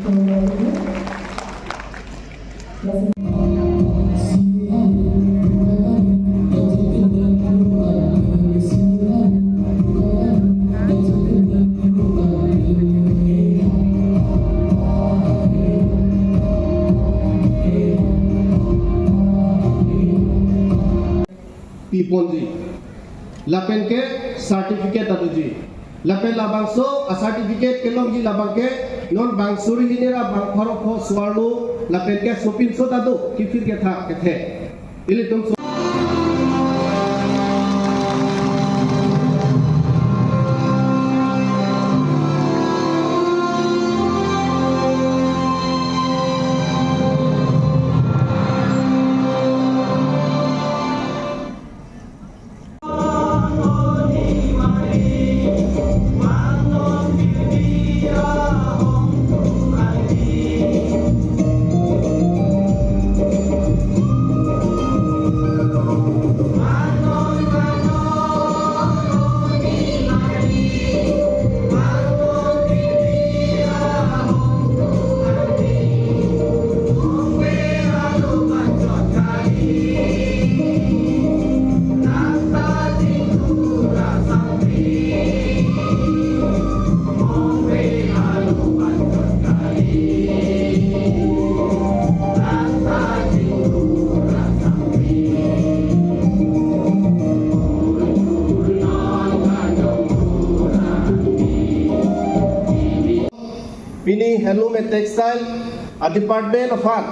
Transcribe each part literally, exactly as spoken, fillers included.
Piponji. Lapen ke certificate ta doji. Lapen labangso a certificate kelongji labang ke non bang suri hini ra bang pharo pho so-arlo lapen ke sopinso ta do kiphir kethak kethe. Ilitum so- Pini Handloom and Textile a department aphan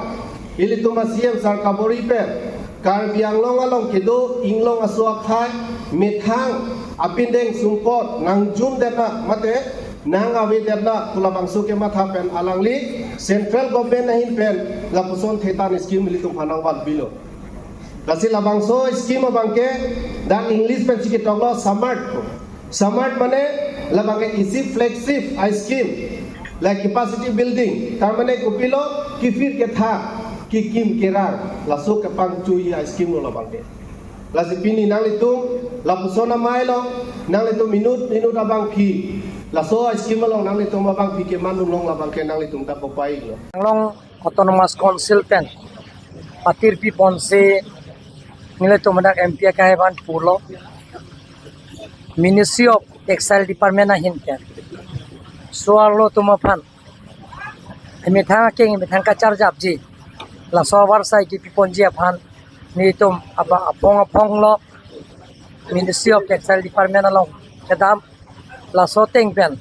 ilitum a C M sar kabor-i pen Karbi Anglong along kedo inglong aso akhei methang apindeng sumpot nangjum detna mate nang ave detna pu labangso kematha pen alangli central government ahin pen lapuson thetan scheme ilitum aphan nangvan pilo. Lasi labangso scheme abang ke dak English pen si ketoklo SMART. SMART mane labang ke isi flagship a scheme, like capacity building, tar mane kopilo kiphir kethak, kekim kerang, laso kepangchoi a scheme lo labang ke. Lasi pini nanglitum lapuson amei along nanglitum inut inut abangpi laso a scheme along nanglitum abangpi kemandun long labang ke nanglitum ta kopai lo. Anglong Autonomous Council pen patir piponsi nelitum dak M P akhei aphan pulo, Ministry of Textile Department ahin pen so-arlo atum aphan emethang akeng emethang kacharjapji laso avarsai kipiponji aphan nelitum apa aphong aphong lo Ministry of Textile Department along kedam. Laso ateng pen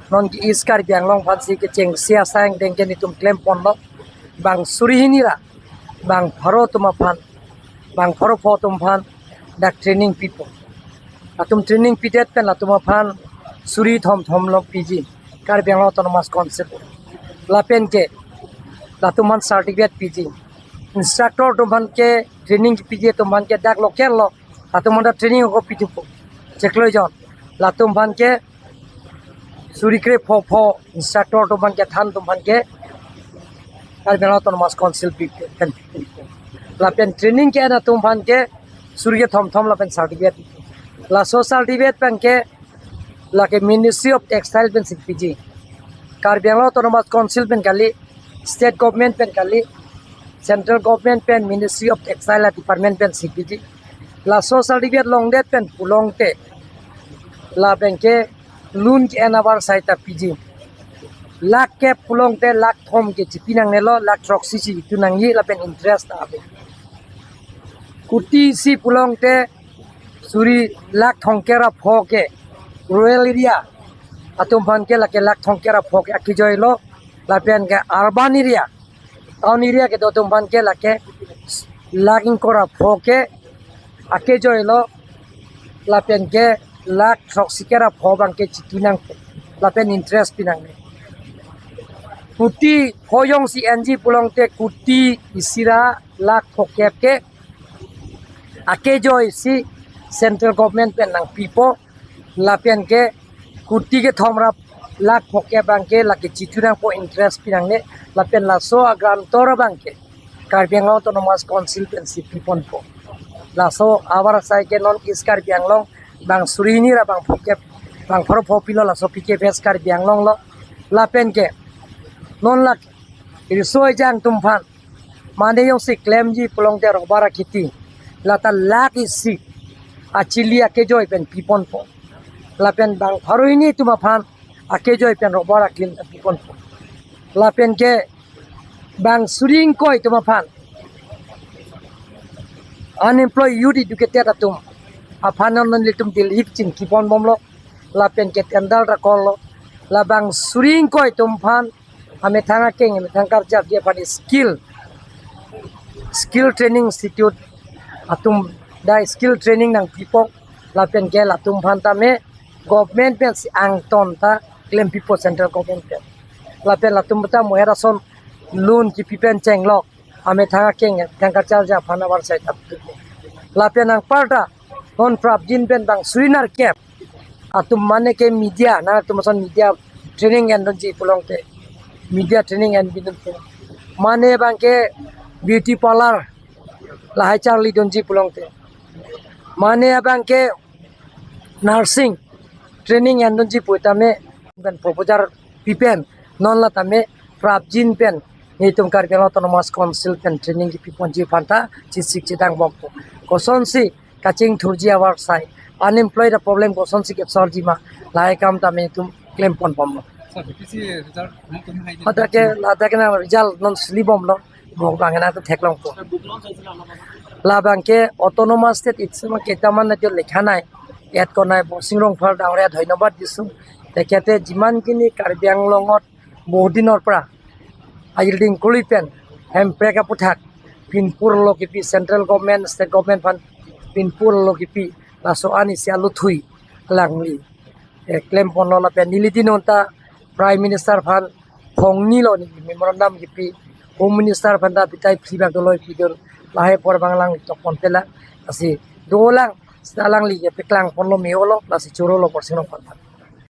non ke East Karbi Anglong aphansi kechengsi asai angdeng ke nelitum klemponlo. Bang suri hini ra bang pharo atum aphan, bang pharo pho atum aphan dak training pipo. Latum training pidet pen latum aphan suri thom thom lo piji Karbi Anglong Autonomous Council. Lapen ke latum aphan certificate piji. Instructor atum aphan ke, training piji atum aphan ke dak local lo. Latum aphan ta training ako pithupo. Chiklo jon. Latum aphan ke suri kre pho pho instructor atum aphan ke than atum aphan ke Karbi Anglong Autonomous Council pi pen. Lapen training ke-en atum aphan ke suri kethom thom lapen certificate. Laso certificate pen ke lake Ministry of Textile pensi piji. Karbi Anglong Autonomous Council pen kali, State Government pen kali, Central Government pen Ministry of Textile a department pensi piji. Laso certificate longdet pen pulote lapen ke loan ke-en avarsai ta piji. Lakh kep pulote lakh thom ke chipi nangnelo, lakh throksi chitu nangji lapen interest ta ave. Kuti isi pulote suri lakh thomkep ra pho ke rural area atum aphan ke lake lakh thomkep ra pho ke akejoilo, lapen ke urban area, town area kedo atum aphan ke lake lakh ingkoi ra pho ke akejoilo, lapen ke lakh throksi kep ra pho abang ke chitu nang lapen interest pi nangne. Kuti pho jongsi enji pulote kuti isi ra lakh pho kep ke akejoisi Central Government pen nangpipo, lapen ke kuti kethom ra lakh pho kep abang ke lake chitu nangpo, interest pi nangne, lapen laso a guarantor abang ke Karbi Anglong Autonomous Council pensi piponpo. Laso avarsai ke non East Karbi Anglong bang suri hini ra bang pho kep, bang pharo pho pilo, laso P K F S Karbi Anglong lo, lapen ke Non lake riso ejang atum aphan mane jongsi klemji pulote rubber akheti lata lakh isi achili akejoi pen piponpo. Lapen bang pharo hini atum aphan akejoi pen rubber aklim ta piponpo. Lapen ke bang suri ingkoi atum aphan, unemployed youth educated atum aphan non nelitum Delhi chingkipon bomlo. Lapen ke tender ta call lo. Labang suri ingkoi atum aphan amethang akeng, amethang karjap dia aphan skill, skill training institute atum ta skill training nangpipo. Lapen ke latum aphan tame government pensi angton ta klempipo, central government pen. Lapen latum ta muher ason loan kipi pen chenglok amethang akeng, amethang karjap aphan avarsai ta. Lapen anparta non prapjin pen bang suri nerkep atum mane ke media, nangtum ason media training endunji pulote, media training enbidun pu. Mane bang ke beauty parlour lahai charlidunji pulote, mane bang ke nursing training endunji pu tame pen proposal pipen non la tame prapjin pen nelitum Karbi Anglong Autonomous Council pen training kipiponji aphan ta chesik chedang bompo. Kosonsi kachingthurji avarsai, unemployed aproblem kosonsi ke-solve ji ma, lahai akam tame nelitum klempon bomlo. Sir, B P C result kung kung hai. Hadak ke, hadak ke nang result non sili bomlo, bok bang nangtum theklongpo. Sir, book launch hoisil ne? Labang ke autonomous state itsema ketaman na jo lekhanai, et konai Borsing Rongphar dangria dhonnobad diso. Tekhete jiman kini Karbi Anglongot bohut dinor pra ayilding kuli pen hemprek aputhak pinpur lo kipi, central government, state government aphan pinpur lo kipi, laso ani si aluthui alangli, eh, klemponlo. Lapen neli dinonta Prime Minister aphan phongnilo, neli memorandum kipi, Home Minister aphan ta bitai phli bak dolo pidun, lahai apor bang alangli tokpon pelang, lasi dolang seta alangli ke peklangponlo, me-olo, lasi chorolo Borsing Rongphar aphan.